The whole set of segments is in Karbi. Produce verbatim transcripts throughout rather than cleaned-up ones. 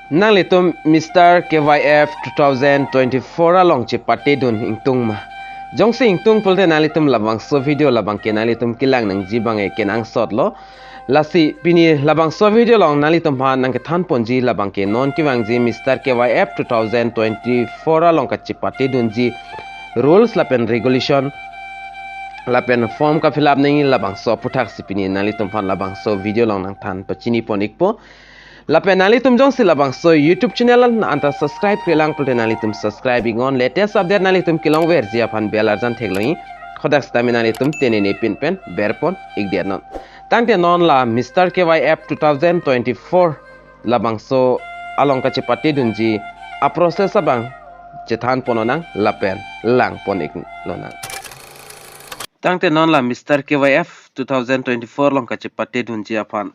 Nanglitum Mister K Y F two thousand twenty-four along chepatedun ingtung ma? Jongsi ingtung pulote nanglitum labangso video labang ke nanglitum kelang nangji abang ke kenangsot lo. Lasi pini labangso video along nanglitum aphan nangkethan ponji labang ke non kevangji Mister K Y F two thousand twenty-four along kachepatedunji rules lapen regulation lapen form ka-fill up nangji labangso aputhaksi pini nanglitum aphan labangso video along nangthan pachini pon ikpo. Lapen nanglitum jongsi labangso YouTube channel anta subscribe-re lang pulote nanglitum subscribe iknon, latest update nanglitum kelongverji aphan bell arjan theklongji. Hadak sitame nanglitum tenene pin pen berpon ikdet non. Tangte non la Mister K Y F two thousand twenty-four labangso along kachepatedunji a-process abang chethan pon lonang lapen lang pon ik lonang. Tangte non la Mister K Y F two thousand twenty-four along kachepatedunji aphan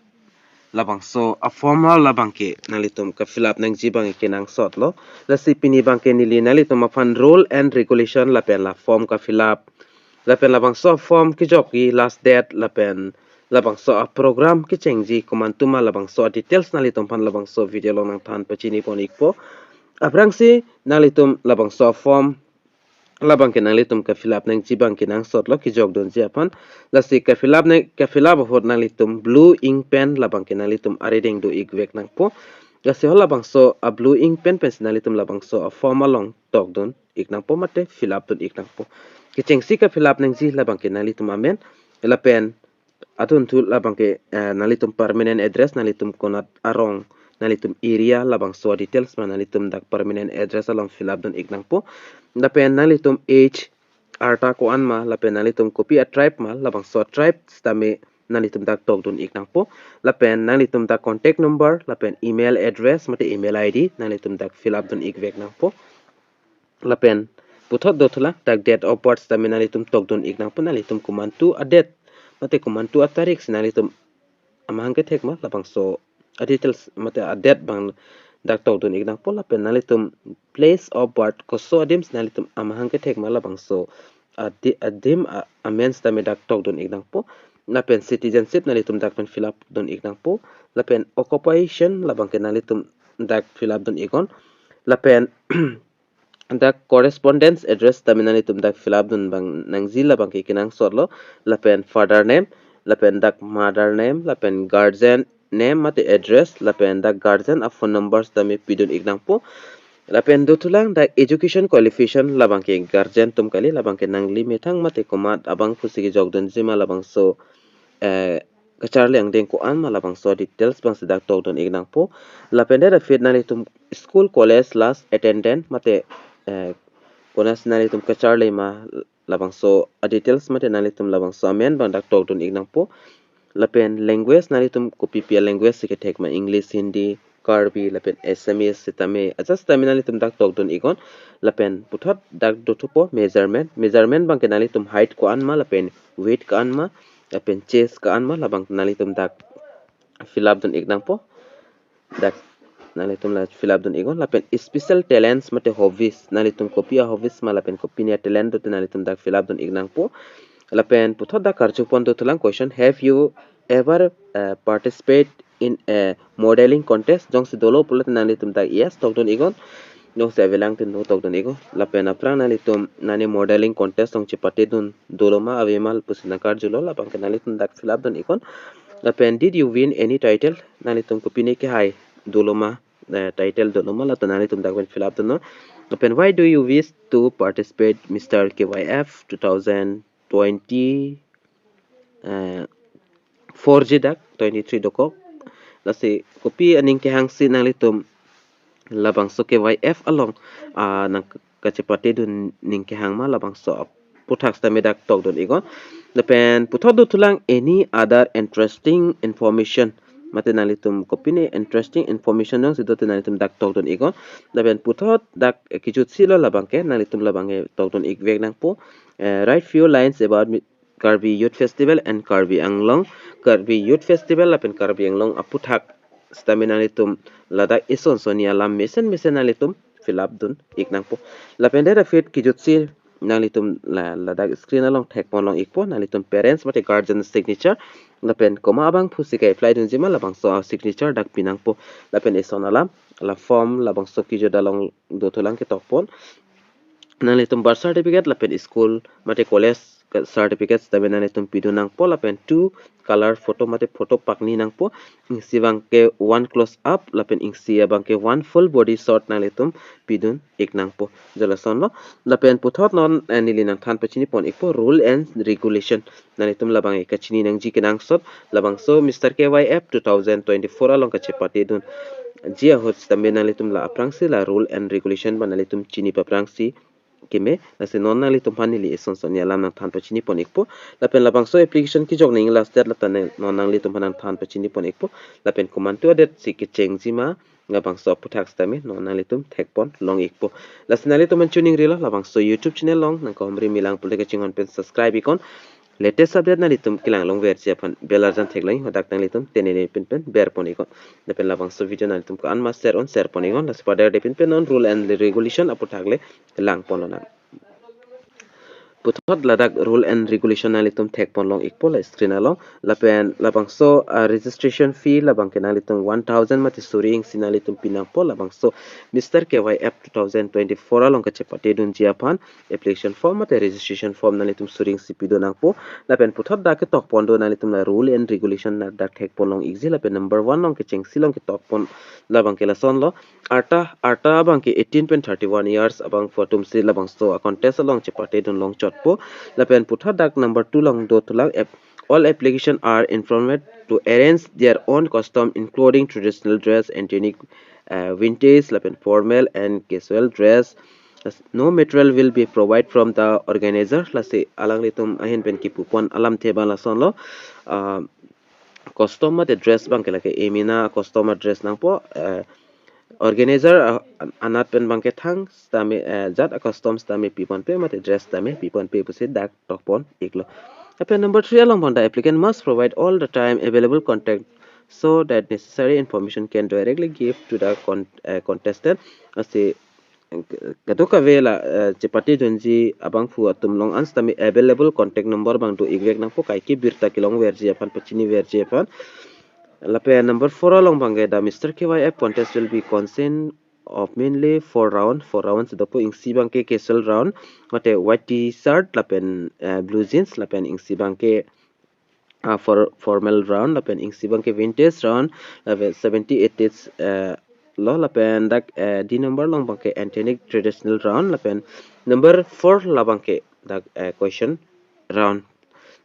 labangso a-form labang ke nanglitum ka-fill up nangji abang ke kenangsot lo. Lasi pini abang ke neli nanglitum aphan rule and regulation lapen la form ka-fill up lapen labangso form kejokji last date lapen labangso a-program kechengji komantu ma labangso a-details nanglitum aphan labangso video along nangthan pachini pon ikpo. Aphrangsi nanglitum labangso form labang ke nanglitum ka-fill up nangji abang kenangsot lo kejokdunji aphan. Lasi ka-fill up nang ka-fill up ahut nanglitum blue ink pen labang ke nanglitum arideng do ikvek nangpo. Lasi ho labangso a-blue ink pen pensi nanglitum labangso a-form along tokdun ik nangpo mate fill up dun ik nangpo. Kechengsi ka-fill up nangji labang ke nanglitum amen lapen adunthu labang ke, eh, nanglitum permanent address, nanglitum konat arong, nanglitum area labangso a-details ma nanglitum dak permanent address along fill up dun ik nangpo. Lapen nanglitum age arta ko-an ma lapen nanglitum kopi a-tribe ma labangso a-tribe sitame nanglitum dak tokdun ik nangpo. Lapen nanglitum dak contact number lapen email address mate email I D nanglitum dak fill up dun ikvek nangpo. Lapen puthot dothulang dak date of birth sitame nanglitum tokdun ik nangpo, nanglitum komantu a-date mate komantu a-tarik si nanglitum amahang kethek ma labangso a-details mate a-date abang dak tokdun ik nangpo. Lapen nanglitum place of birth koso adim si nanglitum amahang kethek ma labangso adi- adim a- amen sitame dak tokdun ik nangpo. Lapen citizenship nanglitum dak pen fill up dun ik nangpo. Lapen occupation labang ke nanglitum dak fill up dun iknon. Lapen dak correspondence address sitame nanglitum dak fill up dun abang nangji labang ke kenangsot lo. Lapen father name, lapen dak mother name, lapen guardian name mate address, lapen dak guardian a-phone number sitame pidun ik nangpo. Lapen dothulang dak education qualification labang ke guardian atum kali, labang ke nangli methang mate komat abang pusi kejokdunji ma labangso, eh, kacharli angdeng ko-an ma labangso details abang si dak tokdun ik nangpo. Lapen det aphi nanglitum school college last attendance mate, eh, konatsi nanglitum kacharli ma labangso a-details mate nanglitum labangso amen abang dak tokdun ik nangpo. Lapen language nanglitum kopi pi a-language si kethek ma, English, Hindi, Karbi lapen Assamese sitame ajat sitame nanglitum dak tokdun iknon. Lapen puthot dak dothupo measurement. Measurement abang ke nanglitum height ko-an ma lapen weight ko-an ma lapen chest ko-an ma labang nanglitum dak fill up dun ik nangpo. Dak nanglitum la fill up dun iknon. Lapen special talents mate hobbies, nanglitum kopi a-hobbies ma lapen kopine a-talent dote nanglitum dak fill up dun ik nangpo. Lapen puthot dak karju pon dothulang question, have you ever, uh, participate in a modeling contest? Jongsi dolo pulote nanglitum dak yes tokdun iknon. Jongsi avelang te no tokdun iknon. Lapen aphrang nanglitum nani modeling contest along chepatedun dolo ma ave ma pusi nangkarjulo, labang ke nanglitum dak fill up dun iknon. Lapen did you win any title? Nanglitum kopine kehai dolo ma, eh, title dolo ma, latum nanglitum dak pen fill up dunnon. Lapen why do you wish to participate Mister K Y F two thousand twenty, eh, four ji dak, twenty-three dokok. Lasi kopi aning kehangsi nanglitum labangso K Y F along, ah, nang kachepatedun ning kehang ma labangso aputhak sitame dak tokdun iknon. Lapen puthot dothulang any other interesting information. Mate nanglitum kopine interesting information jongsi dote nanglitum dak tokdun iknon. Lapen puthot dak kejutsi lo labang ke, nanglitum labang ke tokdun ikvek nangpo. Eh, write few lines about mi- Karbi Youth Festival and Karbi Anglong. Karbi Youth Festival lapen Karbi Anglong aputhak sitame nanglitum ladak ison soni alam mesen mesen nanglitum fill up dun ik nangpo. Lapen det aphi kejutsi nanglitum la, ladak screen along thekpon long ikpo, nanglitum parents mate guardian signature, lapen komat abangphu si ke-apply dunji ma labangso a-signature dak pinangpo, lapen eson alam la form labangso kejut along dothulang ketokpon. Nanglitum birth certificate lapen school mate college ke-, certificate sitame nanglitum pidun nangpo, lapen two color photo mate photo pakni nangpo, isi abangke one close up lapen isi abangke one full body shot nanglitum pidun ik nangpo. Jo lasonlo, lapen puthot non, eh, neli nangthan pachini pon ikpo rule and regulation. Nanglitum labang kachini nangji kenangsot, labangso Mister K Y F two thousand twenty-four along kachepate dunji ahut sitame nanglitum la aphrangsi la rule and regulation abang nanglitum chini aphrangsi keme, lasi non nanglitum aphan neli eson son alam nangthan pachini pon ikpo. Lapen labangso application kejok nangji last date lata ne non nanglitum aphan nangthan pachini pon ikpo. Lapen komantu a-date si kechengji ma, labangso aphuthak sitame non nanglitum thekpon long ikpo. Lasi nanglitum aphan choningri lo, labangso YouTube channel along nangkehumri milang pulote kachinghon pen subscribe iknon. Latest update nanglitum kelang longverji aphan bell arjan theklong, hadak nanglitum tenene pinpen berpon iknon. Lapen labangso video nanglitum ko-an ma share on, share pon iknon. Lasi padar de pinpen non rule and regulation aphuthak le langpon lonang. Puthot ladak rule and regulation nanglitum thekpon long ikpo la screen along. Lapen labangso, ah, registration fee labangke nanglitum one thousand mate suri isi nanglitum pinangpo, labangso Mister K Y F two thousand twenty-four along kachepate dunji aphan application form mate registration form nanglitum suri isi pidun nangpo. Lapen puthot dak ketokpon do nanglitum la rule and regulation na dak thekpon long ikji, lapen number one along kechengsi along ketokpon labangke lasonlo. Arta, arta abangke eighteen pen thirty-one years abangphu atumsi labangso a-contest along chepate dun longchotpo. Lapen puthot dak number two along dothulang, ap-, all application are informed to arrange their own costume, including traditional dress, ethnic, uh, vintage, lapen formal and casual dress. As no material will be provided from the organizer. Lasi alanglitum ahin pen kipupon alamthe abang lasonlo. Uh, costume mate dress abangke lake emena costume dress nangpo, eh, organizer, ah, an-, anat pen abangke thang sitame, eh, jat a-costume sitame piponpe mate dress sitame piponpe pusi dak tokpon iklo. Lapen number three along abang, the applicant must provide all the time available contact so that necessary information can directly give to the con-, eh, contestant. Lasi kadokave la, eh, chepate dunji abangphu atum along an sitame available contact number abang do ikvek nangpo, kaike birta kelongverji aphan, pachiniverji aphan. Lapen number four along abangke, the Mister K Y F contest will be consist of mainly four round, four rounds dopo, isi abangke casual round, mate white T-shirt lapen, eh, blue jeans, lapen isi abangke, ah, for formal round, lapen isi abangke vintage round, lapen seventy eighties, eh, lo, lapen dak, eh, D number along abangke ethnic traditional round, lapen number four labangke dak, eh, question round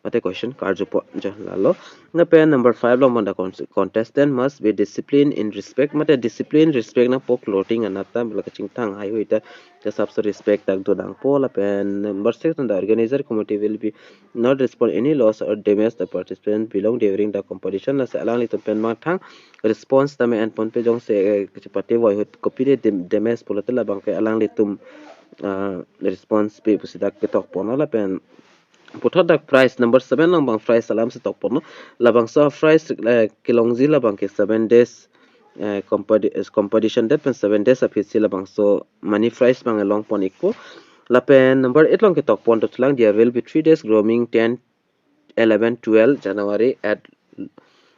mate question karjupo, jo lalo. Lapen number five along abang, the con-, contestant must be disciplined in respect, mate discipline respect nangpo, clothing anat ta, la kachingthang haihui ta, the sabso respect dak do nangpo. Lapen number six, the organizer committee will be not respond any loss or damage the participant belong during the competition. Lasi alanglitum pen abang thang response tame enponpe, jongsi, eh, kachepate voi ahut kopine dam-, damage pulote labangke alanglitum, ah, response pe pusi dak ketokponlo. Lapen puthot dak prize number seven along abang prize alamsi tokponlo. Labangso prize, eh, kelongji labangke seven days, eh, competi-, eh, competition date pen seven days aphi si labangso money prize abang longpon ikpo. Lapen number eight along ketokpon dothulang, there will be three days grooming, ten, eleven, twelve January at,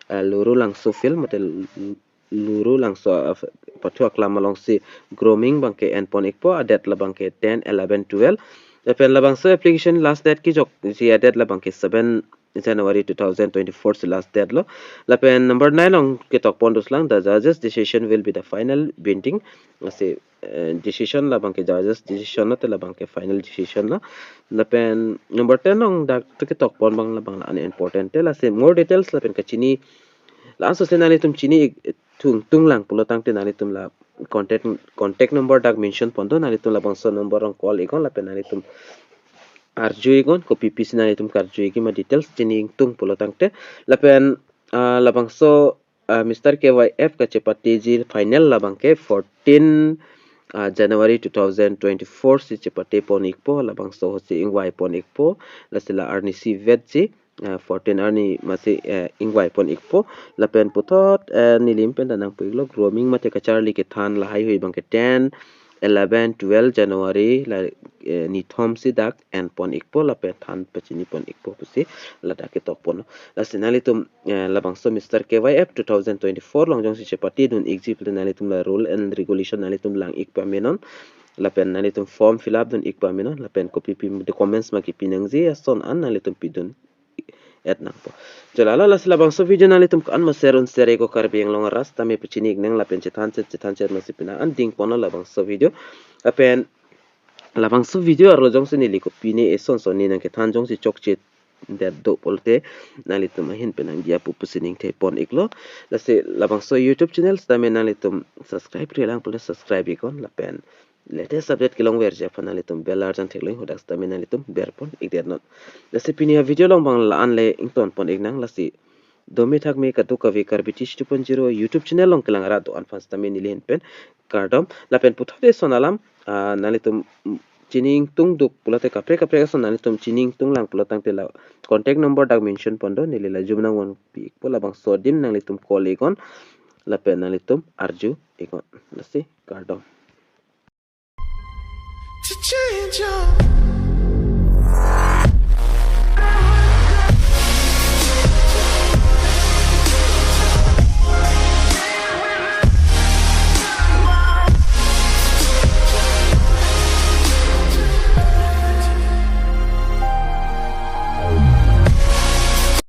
uh, Lurulangso field, mate L-, Lurulangso, uh, pathu aklam alongsi grooming abangke enpon ikpo, a-date labangke ten, eleven, twelve. Lapen labangso application last date kejokji a-date labangke seven January two thousand twenty-four si last date lo. Lapen number nine along ketokpon dothulang, the judges' decision will be the final binding. Lasi, eh, decision labangke judges' decision lo, te labangke final decision lo. Lapen number ten along dak tu ketokpon abang labang la an important te. Lasi more details lapen kachini, la-anso si nanglitum chini ik-, thung tunglang pulo tangte nanglitum la contact, contact number dak mention pon do, nanglitum labangso number along call iknon, lapen nanglitum arju iknon, kopi pisi nanglitum karju ikji ma details chini ingtung pulo tangte. Lapen, ah, labangso, ah, Mister K Y F kachepateji final labangke fourteen, ah, January two thousand twenty-four si chepatepon ikpo, labangso ahutsi ingvaipon ikpo, lasi la arni si vetji, ah, fourteen arni masi, eh, ingvaipon ikpo. Lapen puthot, eh, nelim pen ta nangpu iklo, grooming mate kacharli kethan lahaihui abangke ten, eleven, twelve January la, eh, nithom si dak en pon ikpo lapen than pachini pon ikpo pusi ladak ketok pon. Lasi nanglitum, eh, labangso Mister K Y F two thousand twenty-four along jongsi chepatedun ikji pulote nanglitum la rule and regulation nanglitum lang ik pamenon. Lapen nanglitum form fill up dun ik pamenon. Lapen kopi pi documents ma kipi nangji ason an nanglitum pidun et nangpo. Cholalo, lasi labangso video nanglitum ko-an ma share un share ko Karbi Anglong arat tame pachini ik nang lapen chethan chet chethan chet masi pina an ding ponlo labangso video. Lapen labangso video arlo jongsi neli kopine eson son ne nangkethan jongsi chokche det do pulote nanglitum ahin pen nangji apu pusi ningthe pon iklo. Lasi labangso YouTube channel tame nanglitum subscribe-re lang pulote subscribe iknon lapen latest update kelongverji aphan nanglitum bell arjan theklong hadak tame nanglitum ber pon ik det non. Lasi pini avideo along bang la-an le ington pon ik nang. Lasi dome thakme kadokave Karbi Teach two point zero YouTube channel along kelang arat do-an aphan tame neli ahin pen kardom. Lapen puthot eson alam, ah, nanglitum, mm, chini ingtung duk pulote kaprek kaprek ason nanglitum chini ingtung lang pulo tangte la contact number dak mention pon do, neli la jum nangvon pi ikpo, labangso adim nanglitum call iknon lapen nanglitum arju iknon. Lasi kardom. To change your